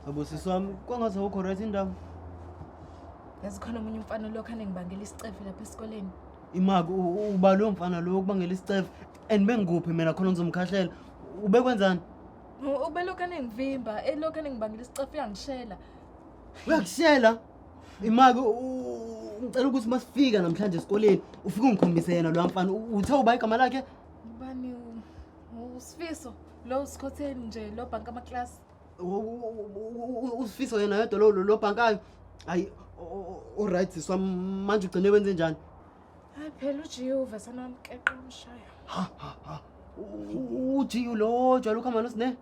Yabo sisi wami, kwangathi awukho right indaba. Yazi khona omunye umfana lokhu anengibangela isicefe lapha esikoleni. Imaki uba lowo mfana lowo okubangela isicefe and bengikuphi mina khona ngizomkhahlela. Ubekwenzani? Ubelokhu anengivimba, elokhu anengibangela isicefe uyangishela. Uyakushela? Imaki ngicela ukuthi masifika namhlanje esikoleni ufike ungikhombise yena loya mfana. Uthe uba igama lakhe? Ubani uSifiso lo usikhotheni nje lo bhanka amaklasi. Usifiso yena yedwa lo lo bhankayo. Hayi alright sisi wami manje ugcine wenze njani? Hayi phela uJehova sanamkeqa umshaya. Ha ha ha. UGU lo jwayele ukuhamba noSine?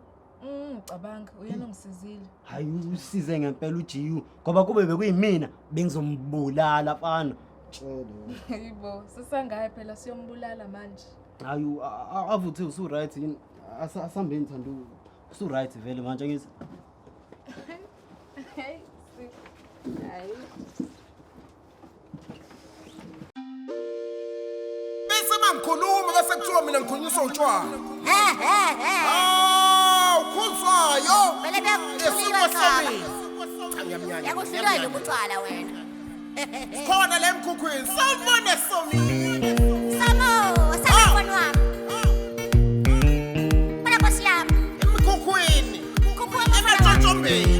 Cabanga uyena ongisizile. Hayi usize ngempela uGU ngoba kube bekuyimina bengizombulala mfana. Hayibo, sisangaye phela siyombulala manje. Hayi avuthe usu right yini? Asambeni Thando. Usu right vele manje ngithi. Hey, hayi. Bese mangikhuluma bese kuthiwa mina ngikhulunyiswa utshwala. Hawu khuzwayo. Vele Ngesimo bekuhlulwa sami. Cha ngiyamnyanya. Yakuhlulwa yini ukutshwala wena? Khona la emkhukhwini. Sawubona Somi. Sabo, sabo mfana wami. Bana nkosi yami. Emkhukhwini. Mkhukhu wami mfana wami. Ematshotshombeni.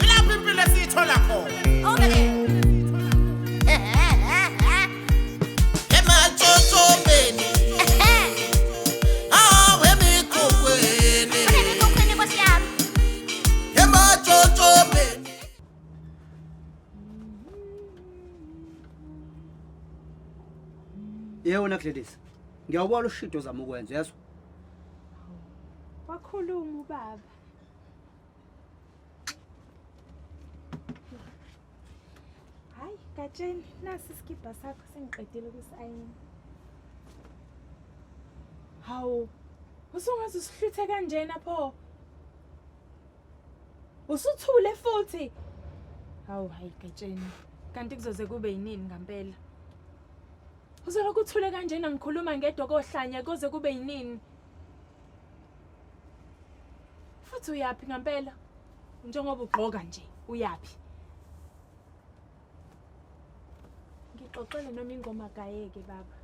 Ilapho impilo esiyithola khona. Awubeke. Ematshotshombeni. Hawu emikhukhwini. Bana emikhukhwini nkosi yami. Ematshotshombeni. Yebo na Gladys. Ngiyawubona ushido ozama ukwenza, uyezwa? Wakhuluma ubaba. Hayi, Gatsheni, nasi isikibha sakho sengiqedile ukusi-ayina. Hawu, usungaze usihluthe kanjena pho? Usuthule futhi. Hawu, hayi Gatsheni. Kanti kuzoze kube yinini ngampela? Uzolokhu uthule kanjena ngikhuluma ngedwa kohlanya koze kube yinini? Futhi uyaphi ngampela? Njengoba ugqoka nje, uyaphi? Ngixoxele noma ingoma gayeke baba.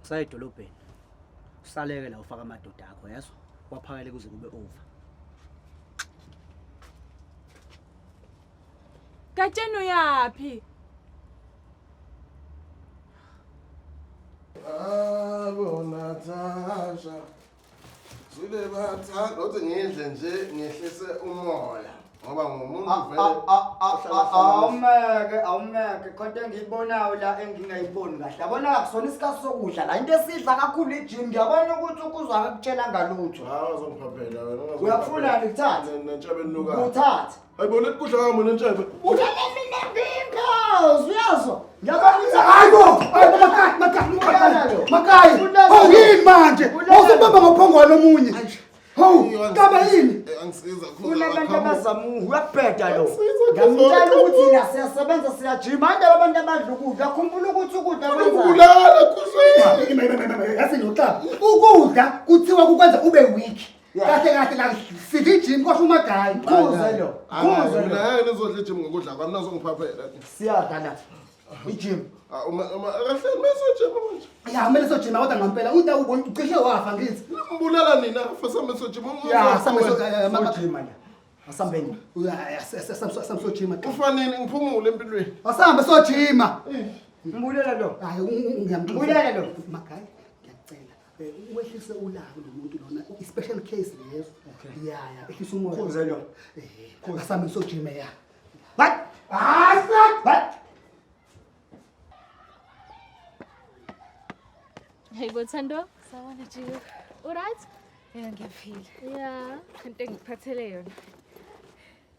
Usaya edolobheni. Usaleke la ufaka amadoda akho, yezwa? Waphakele kuze kube over. Gatsheni uyaphi? Abo Natasha. Zule bathanda uthi ngidle nje ngehlise umoya ngoba ngumuntu vele ohlala Awumeke, awumeke. Khonto engiyibonayo la engingayiboni kahle. Yabona akusona isikhathi sokudla la. Into esidla kakhulu i-gym. Ngiyabona ukuthi ukuzwa akakutshela ngalutho. Hawu uzongiphaphela wena. Uyakufuna ngikuthathe? Nentshebe enukayo. Kuthathe. Hayibo lethi kudla kwami nentshebe. Udla mina ngiyingozi, uyazwa? Ngiyabona ukuthi Hayibo! Hayibo Makayi, Makayi, Makayi. Makayi. Ulala Hawu lo. yini manje? Ulala lo. Awusubamba ngophongwane omunye. Hawu, kaba yini? Angisiza Kunabantu abazama uyabheda lo. Angisiza, Ngiyamtshela Khuzo. ukuthi thina siyasebenza siyajima. Andaba abantu abadla ukudla. Khumbula ukuthi ukudla kwenza. Ukubulala Khuzo. Yazi noxaba. Ukudla kuthiwa kukwenza ube weak. Kahle kahle la sidla i-gym kwasho uMagayi. Khuze lo. Khuze Mina lo. ngeke nizodla i-gym ngokudla kwami nazongiphaphela. Siyadla la. I-gym. Ah uma uma kahle mesojima manje. Ya kumele sojima kodwa ngampela uthi awubona ucishe wafa ngithi. Mbulala nina fasame sojima. Ya same Sojima la. Asambeni. Samsojima. Ufanele ngiphumule empilweni. Asambe sojima. Mbulela lo. Hayi ngiyamxoxa. Mbulala lo. Magayi ngiyacela. Wehlise ulaka lo muntu lona i-special case leyo. Ya ya ehlisa umoya. Khuze lo. Eh asambe sojima ya. What? Hayi What? Hey bo Thando. Sawubona Jiyo. Uright? Yeah, ngiyaphila. Yeah. Into engikuphathele yona.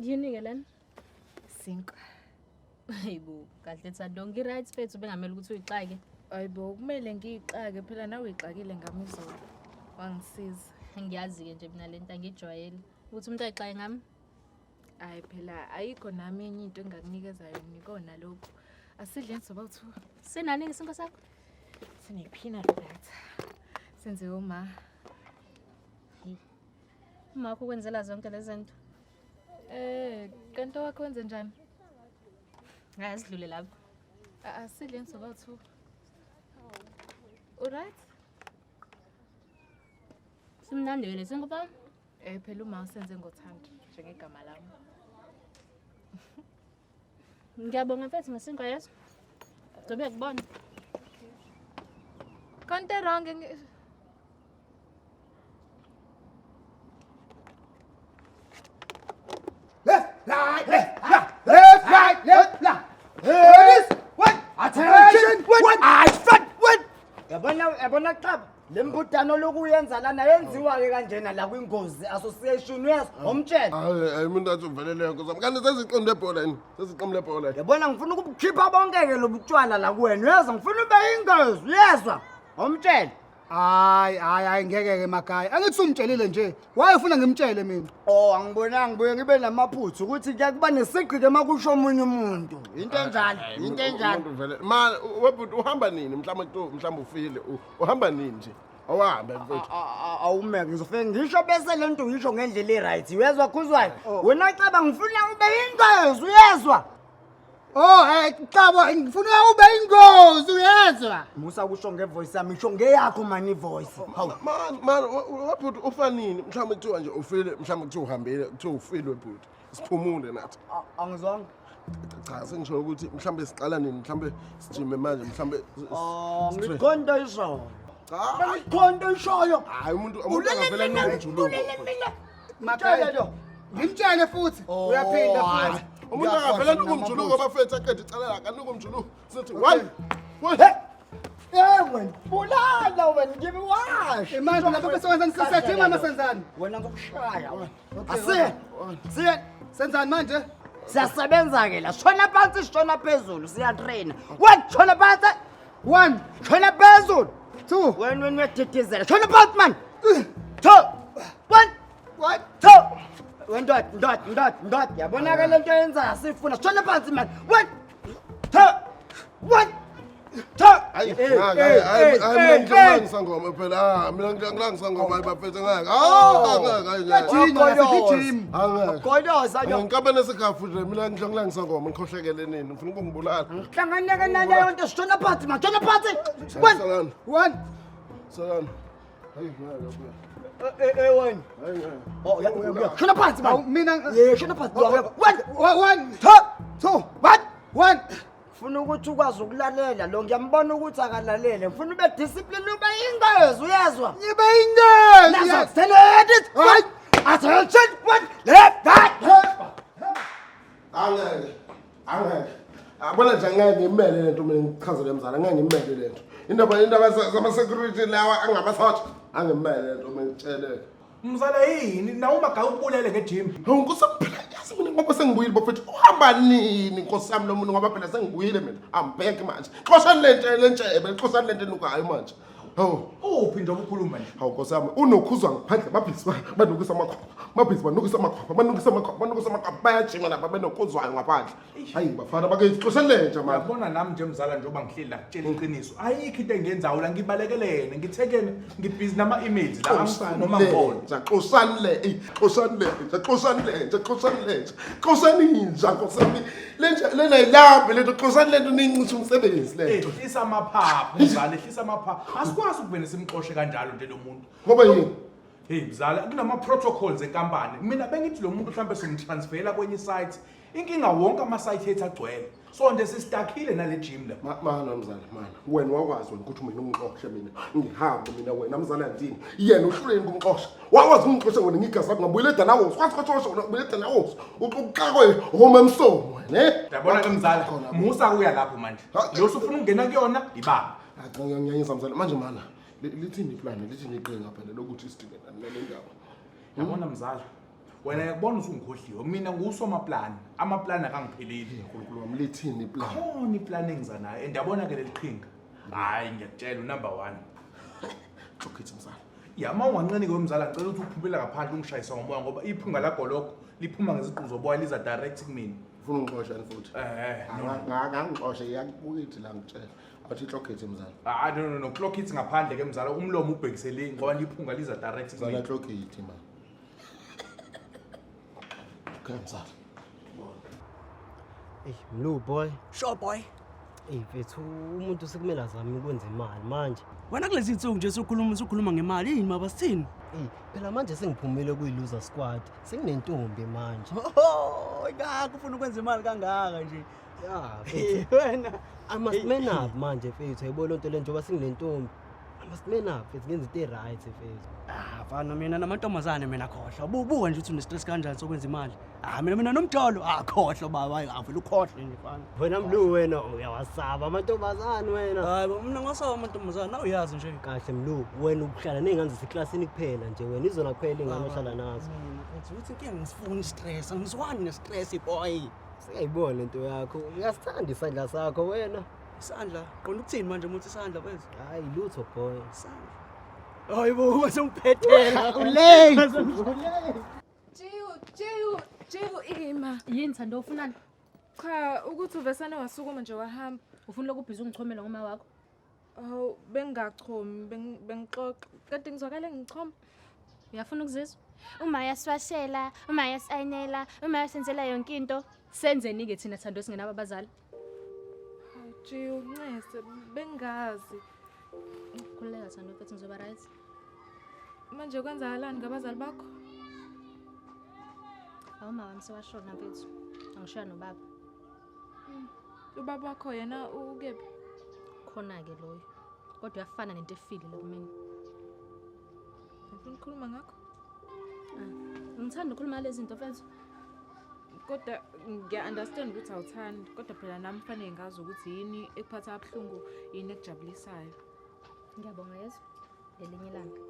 Yini ke lena? Sinkwa. Hayibo, kahle Thando, ngi-right mfethu bengamele ukuthi uyixake. Hayibo, kumele ngiyixake phela nawe uyixakile ngami izolo. Wangisiza. Ngiyazi-ke nje mina lento angijwayele. Ukuthi umuntu ayixake ngami. Hayi phela ayikho nami enye into engakunikeza yona ikona lokhu. Asidleni soba two. Sinani isinkwa sakho? Sine peanut butter. Senze uma. Uma wakho ukwenzela zonke lezi zinto. Kanti wakho wenze njani? Hayi, asidlule lapho. Asidleni soba-two. Uright? Simnandi wena singoba? Phela uma usenze ngothando njengegama lami. Ngiyabonga mfethu ngesinkwa yeso. Zobe kubona. Konke wrong. Left, right, left, left, left, right, left, left. Ladies, one, attention, one, eyes front, one. Yabona yabona xaba le mbudano lokuyenza lana yenziwa-ke kanjena la kwingozi association uyezwa omtshela. Hayi, hayi, umuntu athi uveleleyo nkosi yami. Kanti seziqembu lebhola yini? Seziqembu lebhola. Yabona ngifuna ukubukhipha bonke-ke lobu tshwala la kuwena uyezwa, ngifuna ube yingozi uyezwa omtshela. Hayi, hayi, hayi, ngeke-ke Magaye. Angithi usungitshelile nje. Wayefuna ngimtshele mina. Oh, angibonanga ngibuye ngibe namaphutha ukuthi kuya kuba nesigqi-ke uma kusho omunye umuntu. Into enjalo, into enjalo. Umuntu vele. Ma, webhuti uhamba nini? Mhlawumbe kuthiwa mhlawumbe ufile. Uhamba nini nje? Awuhambe mfethu. Awumeke ngizofike ngisho bese le nto uyisho ngendlela e-right. Uyezwa Khuzwayo? Wena Xaba ngifuna ube yingozi uyezwa? Oh, Xaba ngifuna ube ingozi uyezwa? Musa kusho ngevoice yami, ngisho ngeyakho mani ivoice. Hawu. Man, man, webhuti ufa nini? Mhlawumbe kuthiwa nje ufile, mhlawumbe kuthiwa uhambile, kuthiwa ufile webhuti. Siphumule nathi. Angizwanga. Cha, sengisho ukuthi mhlawumbe siqala nini, mhlawumbe sijime manje, mhlawumbe Oh, ngikhonto ishoyo. Cha, Ngikhonto ishoyo. Hayi, umuntu angavela anuke umjuluko. Magaye. Ngimtshele futhi. Uyaphinda futhi. Umuntu angavela anuke umjuluko bafethu aqede icala lakhe anuke umjuluko. Sithi one. One. Wena bulala wena ngibiwashe. Manje lapho bese wenzani sisejima masenzani? Wena ngokushaya wena. Okay, Asiye. Siye. Senzani manje? Siyasebenza ke la. Shona phansi, shona phezulu, siyatraina. One, shona phansi. One, shona phezulu. Two. Wena wena uyadidizela. Shona phansi man. Two. One. One. Two. Wena ndoda, ndoda, ndoda, ndoda. Yabona ke lento oyenzayo sifuna. Shona phansi man. One. Two. One. Two. Hayi, hayi, hayi, mina ngidlala ngoma phela. Ah, mina ngidlala ngoma bafethu ngeke. Ah, ngeke, hayi, ngeke. Gym. Angeke. Godoza yo. Ngikabe nesikhafu nje mina ngidlala ngoma ngikhohlekele nini? Ngifuna ukungibulala. Hlanganeke naleyo nto shona phansi man. Shona phansi. One. Salani. One. Salani. Hayi, ngeke. Wena. Hayi, ngeke. Oh, ya, ya. Shona phansi man. Mina Yeah, shona phansi. One. One. Two. Two. One. One. Ngifuna ukuthi ukwazi ukulalela lo ngiyambona ukuthi akalalele. Ngifuna ube discipline ube ingozi uyezwa. Ngibe ingozi. Naso stand it. One. Attention. One. Left. Right. Angeke. Angeke. Abona nje angeke ngimele lento mina ngichazele mzala angeke ngimele lento. Indaba zama security lawa angamasotsha angimele lento mina ngitsheleke. Mzala yini na uma gawu ubulele ngegym. Hawu nkosi yami phela yazi mina ngoba sengibuyile bafethu uhamba nini nkosi yami lo muntu ngoba phela sengibuyile mina. I'm back manje. Xoshani lento lentshebe, xoshani lento enukayo manje. Hawu. Uphi nje ukukhuluma nje? Hawu nkosi yami unokhuzwa ngaphandle babhizi banukisa amakhwapha. Babhizi banukisa amakhwapha, banukisa amakhwapha, banukisa amakhwapha bayajima lapha benokhuzwayo ngaphandle. Hayi bafana bake xoshani lentsha manje. Uyabona nami nje mzala njengoba ngihleli la kutshela iqiniso. Ayikho into engiyenzayo la ngibalekelene, ngithekene, ngibhizi nama emails la angifuni noma ngibone. Xoshani le, xoshani le, xoshani le, xoshani le. Xoshani inja nkosi yami. Lenja lena ilambe lento xoshani lento nincisha umsebenzi lento. Ehlisa amaphaphu mzala, ehlisa amaphaphu. Asikwazi ukuvele simxoshe kanjalo nje lo muntu. Ngoba yini? Hey mzala, kunama protocols enkampani. Mina bengithi lo muntu mhlambe simtransfera kwenye site. Inkinga wonke ama site ethu agcwele. So nje sisitakhile nale gym la. Mana mzala, mana. Wena wakwazi wena ukuthi mina ungixoshe mina. Ngihambe mina wena mzala ndini. Yena uhluleni kumxosha. Wakwazi ukungixosha wena ngigazi lakho ngabuyela eDalawos. Wazi kwaxosha wena ngabuyela eDalawos. Uxakwe home emsomo wena, eh? Yabona ke mzala, musa kuya lapho manje. Lo usufuna ukungena kuyona ibamba. Cha ngiyanyisa mzala. Manje mana, lithini iplan, lithini iqhinga phela lokuthi sidinge nale ndaba. Yabona mzala, wena yakubona usungikhohliwe. Mina ngusomaplan, amaplan akangipheleli. uNkulunkulu wami lithini iplan? Khona iplan engiza nayo and yabona ke leli qhinga. Hayi ngiyakutshela unumber 1. Xokhithi mzala. Ya uma unganqeni ke mzala ngicela ukuthi uphumele ngaphandle ungishayise ngomoya ngoba iphunga lagoloko liphuma ngeziqu zoboya liza direct kumina. Ufuna ungixosha ni futhi? No. Ngangixosha iyakukithi la ngitshela. Athi xokhithi mzala. Ah no no no, clock it ngaphandle ke mzala umlomo ubhekisele ngoba liphunga liza direct Mzala kumina. xokhithi man. Okay mzala. Ey, Mlu boy. Sure boy. Ey mfethu umuntu sekumele azame ukwenza imali manje. Wena kulezi insuku nje usukhuluma usukhuluma ngemali yini maba sithini? Ey, phela manje sengiphumile kuyi-loser squad. Senginentombi manje. Oh, ingakho ufuna ukwenza imali kangaka nje. Ya, mfethu. Wena I must man up manje mfethu. Yayibona lento le njengoba senginentombi. I must man up mfethu ngenza into e-right mfethu. Ah, mfana mina namantombazane mina khohlwa. Buka nje ukuthi une-stress kanjani sokwenza imali. Ah, mina nomjolo. Ah, khohlwa baba, hayi avele ukhohlwe nje mfana. Wena Mlu wena uyawasaba amantombazane wena. Hayi bo, mina ngasaba amantombazane, nawe uyazi nje. Kahle Mlu, wena ukuhlala ney'ngane zaseklasini kuphela nje wena izona kuphela iy'ngane ohlala nazo. Mina mfethu uthi inkinga ngisifuni i-stress, angizwani ne-stress boy. Sengiyayibona lento yakho. Uyasithanda isandla sakho wena. Isandla, qonda ukuthini manje uma uthi isandla mfethu? Hayi lutho boy. Isandla. Hayi bo, wasengiphetela. Ulate. Jiu, Jiu, Jiu ima. Yini Thando ufunani? Cha, ukuthi uvesane wasukuma nje wahamba. Ufuna lokhu ubhizi ungichomela ngoma wakho? Hawu, bengingachomi, bengixoxa. Kade ngizwakale ngichoma. Uyafuna ukuzizwa? Uma yasiwashela, uma yasayinela, uma yasenzela yonke into. Senzeni-ke thina Thando singenabo abazali? Hawu, Jiu, ncese, bengingazi. Khululeka Thando mfethu ngizoba right. Manje kwenzakalani ngabazali bakho? Awu mama wami sewashona mfethu. Angishiya nobaba. Ubaba wakho yena ukephi? Khona-ke loyo. Kodwa uyafana nento efile la kumina. Ufuna ukukhuluma ngakho? Ngithanda ukukhuluma ngalezi zinto mfethu. Kodwa ngiya-understand ukuthi awuthandi, kodwa phela nami kufanele ngazi ukuthi yini ekuphatha kabuhlungu, yini ekujabulisayo. Ngiyabonga yezwa. Ngelinye ilanga.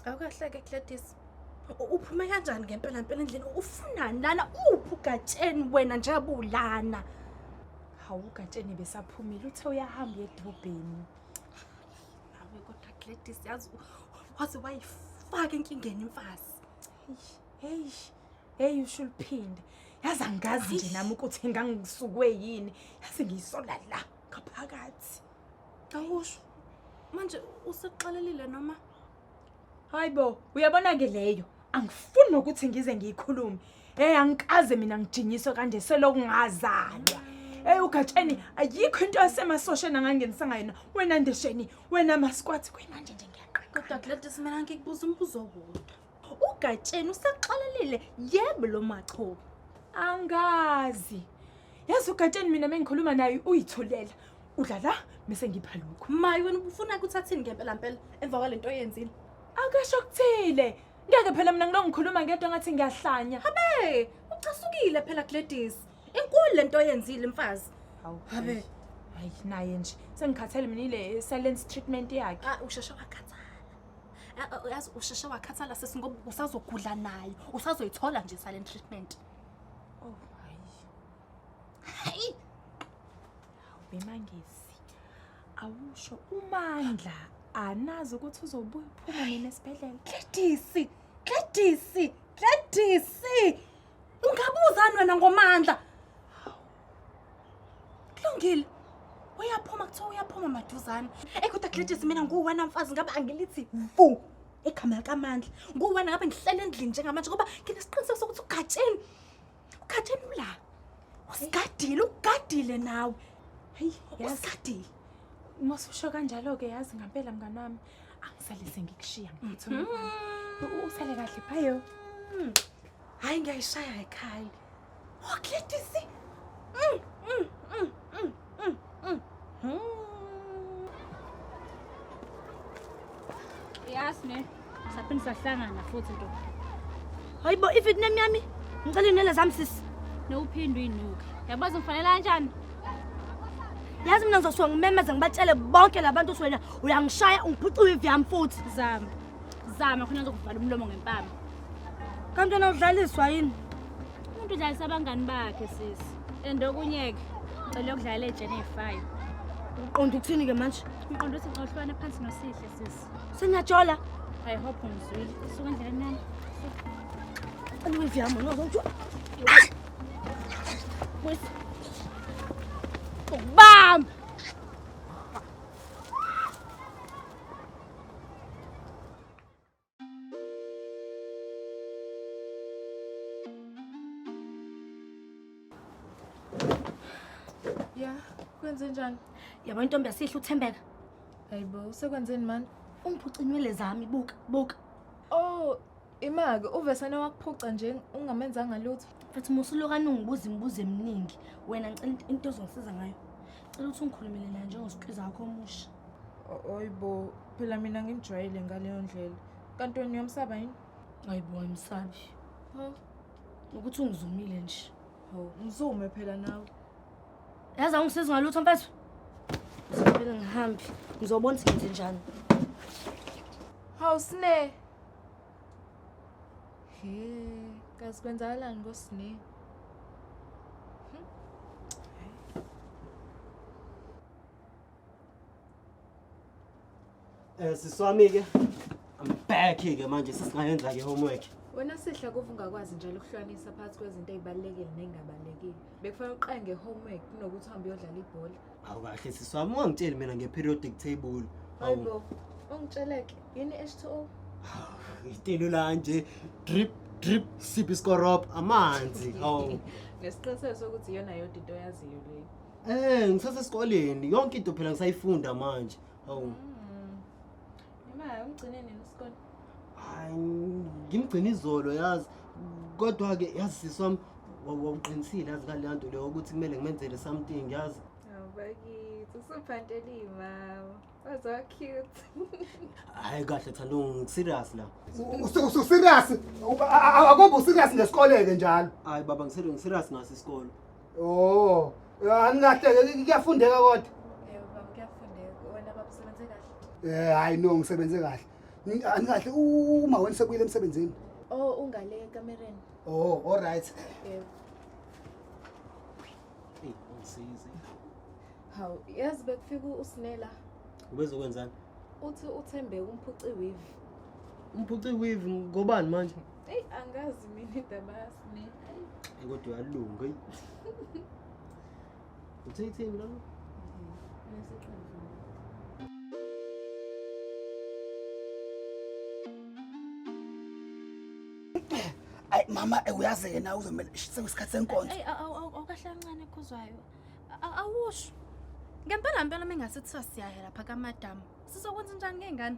Awukahleke Gladys. Uphume kanjani ngempela mpela endlini? Ufunani lana? Uphi uGatsheni wena nje abulana? Hawu uGatsheni besaphumile uthe uyahamba edrobheni. Nawe kodwa Gladys yazi waze wayifaka enkingeni imfazi. Hey, hey usho uliphinde. Yazi angazi nje nami ukuthi ngangisukwe yini. Yazi ngiyisola la ngaphakathi. Awusho. Manje usexolelile noma? Hayibo, uyabona ke leyo. Angifuni nokuthi ngize ngiyikhulume. Hey, angikaze mina ngijinyiswe kanje selokhu ngazalwa. Hey uGatsheni, ayikho into yasemasosheni angangenisa ngayona. Wena ndesheni, wena masquat kuyimanje nje ngiyaqaqa. Kodwa Gladys mina ngikubuza umbuzo owodwa. uGatsheni usexolelile yebo lo machobo. Angazi. Yazi uGatsheni mina mengikhuluma naye uyithulela. Udla la bese ngipha lokhu. Mayi wena ubufuna ukuthathini ngempela mpela emva kwalento oyenzile? Akasho kuthile. Ngeke phela mina ngilongikhuluma ngikhuluma ngedwa ngathi ngiyahlanya. Habe, ucasukile phela Gladys. Inkulu lento oyenzile mfazi. Hawu. Habe. Hayi naye nje sengikhathele mina ile silence treatment yakhe. Ah usheshe wakhathala. Yazi usheshe wakhathala sesi ngoba usazogula naye. Usazoyithola nje silent treatment. Oh hayi. Hayi. Bemangisi. Awusho uMandla anazi ukuthi uzobuya uphuma nini esibhedlela. Gladys, Gladys, Gladys. Ungabuzani wena ngoMandla? Kulungile. Uyaphuma kuthiwa uyaphuma maduzane. Ey kodwa Gladys mina nguwena mfazi ngabe angilithi vu ekhama kaMandla. Nguwena ngabe ngihlele endlini njengamanje ngoba nginesiqiniseko sokuthi uGatsheni. uGatsheni ula. Usigadile, ugadile nawe. Hey, yazi Usigadile. Masusho kanjalo ke yazi ngempela mngani wami angisale sengikushiya ngiphuthuma. Usale kahle bye. Hayi ngiyayishaya ekhaya. Oh Gladys. Yazi ne. Saphinde sahlangana futhi ntombi. Hayibo ifitness yami. Ngicela inwele zami sisi. Nowuphinde uyinuke. Yabazi ngifanele kanjani? Yazi mina ngizosuka ngimemeze ngibatshele bonke labantu ukuthi wena uyangishaya ungiphuca ivi yami futhi. Zama. Zama khona ngizokuvala umlomo ngempama. Kanti wena udlaliswa yini? Umuntu udlalisa abangani bakhe sisi. And okunye-ke, ngicela ukudlala etsheni ey'fayo. Uqonda ukuthini ke manje? Ngiqonda ukuthi ngixohlwane phansi nosihle sisi. Sengiyajola. I hope ungizwile. Suka endleleni yami. Cela ivi yami ngizongithiwa. Ukubamba. Ya, kwenze njani? Yabo intombi yasihle uThembeka. Hayibo, usekwenzeni manje? Ungiphuca inwele zami, buka, buka. Oh, imake uvesane wakuphuca nje ungamenzanga lutho. Mfethu musulokani ungibuza imibuzo eminingi. Wena ngicela into ozongisiza ngayo. Cela ukuthi ungikhulumele naye njengosikwiza wakho omusha. Oyibo, phela mina ngimjwayele ngaleyo ndlela. Kanti wena uyamsaba yini? Hayibo, ayimsabi. Ha? Ukuthi ungizumile nje. Hawu, ngizume phela nawe. Yazi awungisizi ngalutho mfethu. Ngizovele ngihambe. Ngizobona ukuthi ngenze njani. Hawu Sne. He, kazi kwenzakalani ngoSne? Sisi wami ke I'm back ke manje sesingayenza ke homework. Wena sihla kuva ungakwazi njalo ukuhlukanisa phakathi kwezinto ey'balulekile ney'ngabalulekile. Bekufanele uqale nge-homework kunokuthi uhambe uyodlala ibhola. Awu kahle sisi wami ungangitsheli mina nge-periodic table. Awu Hayibo, ungitsheleke yini i-H2O? itelu la nje drip drip sip iskorop amanzi. Awu. Nesiqiniseko sokuthi iyona yodwa into oyaziyo leyo. Ngisasesikoleni yonke into phela ngisayifunda manje. Awu. Ima, ungigcine nini isikole? Hayi ngimgcina izolo yazi. Kodwa ke yazi sisi wami wawuqinisile yazi ngale nto leyo ukuthi kumele ngimenzele something yazi. Hawu bakithi, usuphanteliwe mama. Waze cute. Hayi kahle Thando ngiserious la. Userious? Akube userious ngesikole ke njalo. Hayi baba ngiserious ngaso isikole. Oh, anikahle ke kuyafundeka kodwa. Yebo baba kuyafundeka. Wena baba usebenze kahle. Hayi no ngisebenze kahle. Anikahle uma wena sekuyile emsebenzini. Oh, ungale ekamereni. Oh, all right. Yebo. Ey, ungisize. Hawu, yazi bekufika uSinela. Ubezokwenzani? Uthi uThembeka umphuci weave. Umphuci weave ngobani manje? Eyi, angazi mina indaba yaSine. Ey, kodwa uyalunga. Eyi. Uthe ithini lana? Ayi mama uyazi ke na uzomela sekuyisikhathi senkonzo. Ey awukahle kancane khuzwayo. Awusho. Ngempela ngempela mengase kuthiwa siyaya lapha kaMadam. Sizokwenza njani ngengane?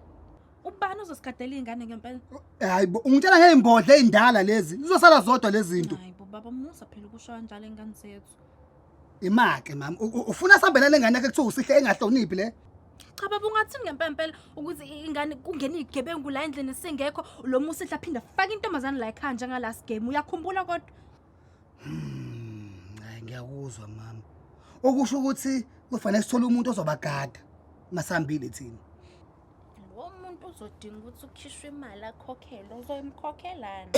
Ubani uzosigadela izingane ngempela? Hayi bo, ungitshela ngeimbodla ezindala lezi. Zizosala zodwa lezi zinto. Hayi bo baba musa phela ukusho kanjalo ingane zethu. Imake mama, ufuna sihambela lengane yakhe kuthiwa usihle engahloniphi le? Cha baba ungathini ngempela ukuthi ingane kungena izigebengu la endlini singekho lo musa aphinde afake intombazane la ekhaya njenga last game uyakhumbula kodwa? Hayi ngiyakuzwa mama. Okusho ukuthi kufanele sithole umuntu ozobagada masambile thina. Lo muntu uzodinga ukuthi ukhishwe imali akhokhele uzoyimkhokhelana.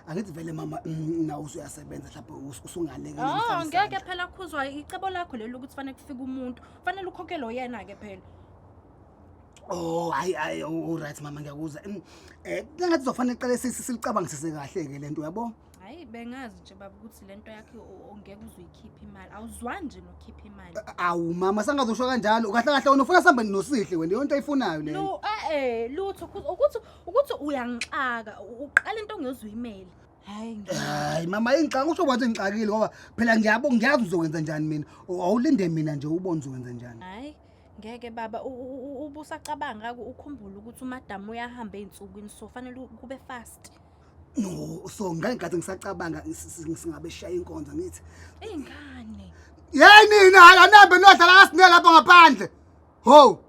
Angithi vele mama nawe usuyasebenza mhlawumbe usungaleka Oh ngeke phela khuzwa icebo lakho lelo ukuthi fanele kufike umuntu fanele ukhokhele oyena ke phela. Oh hayi hayi all right mama ngiyakuzwa. Ngathi uzofanele uqale silicabangisise kahle ke lento yabo. Hayi bengazi nje baba ukuthi lento yakhe ongeke uzuyikhipha imali awuzwani nje nokhipha imali. Awu mama sangazosho kanjalo kahle kahle wena ufuna sihambe nosihle wena yonke ayifunayo leyo. Lo lutho ukuthi uyangixaka uqala into ongezuyimele. Hayi hayi mama ingixaka usho kwathi ngixakile ngoba phela ngiyabo ngiyazi uzokwenza njani mina. Awulinde mina nje ubone uzokwenza njani. Hayi ngeke baba ubusacabanga ukukhumbula ukuthi uMadam uyahamba einsukwini so fanele kube fast. No so ngangikade ngisacabanga singabe shaya inkonzo ngithi ingane. Yey nina anambe nodlala kaSine lapha ngaphandle. Ho.